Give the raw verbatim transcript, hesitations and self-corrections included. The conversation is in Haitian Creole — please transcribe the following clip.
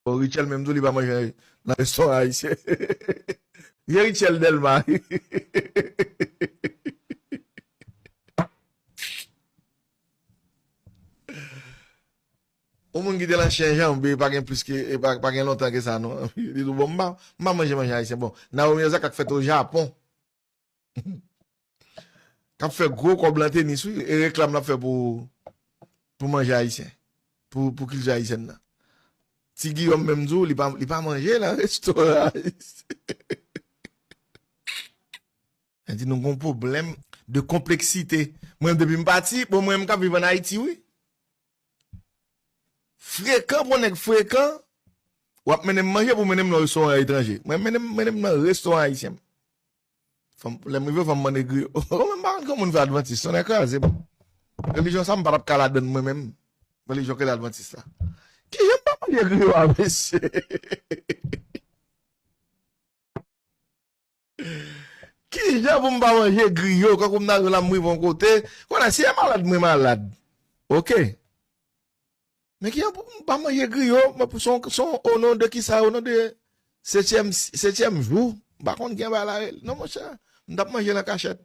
Bon, Richel menm tou, li pa manje nan restoran ayisyen. Vye Richel Dèlma. Yon moun ki te nan chen janbe, pa gen plis ke, e pa, pa gen lontan ke sa, non. Li di, bon, m pa, m pa manje manje ayisyen. Bon, Naomi Ozaka k fèt o Japon. K ap fè gwo kòb lan tenis, wi. E reklam l ap fè pou, pou manje ayisyen. Pou, pou kilti ayisyèn nan. Ti Giyòm menm di w, li pa, li pa manje nan restoran ayisyen. Li di nou gon pwoblèm de konpleksite. Mwen, depi m pati, bon, mwen, m ka viv ann Ayiti, wi. Frekan pou nèg frekan, w ap mennen m manje pou mennen m nan restoran etranje. Mwen, mennen m, mennen m nan restoran ayisyen. Fò m, lè m rive, fò m mande griyo. Mwen, m pa konn kòman moun fè advantis, tonnè kraze m. Relijyon sa, m pa t ap ka ladann mwen menm. Relijyon ke advantis la. Kijan m pa manje griyo a, mesye? Kijan pou m pa manje griyo, kankou m ta jwe la, m rive yon kote. Konnen, si e malad, mwen malad. Oke. Men kijan pou m pa manje griyo, mwen pou son, son, o non de kisa, o non de setyèm, setyèm jou. M pa konn gen bagay la, non, monchè. M t ap manje l an kachèt.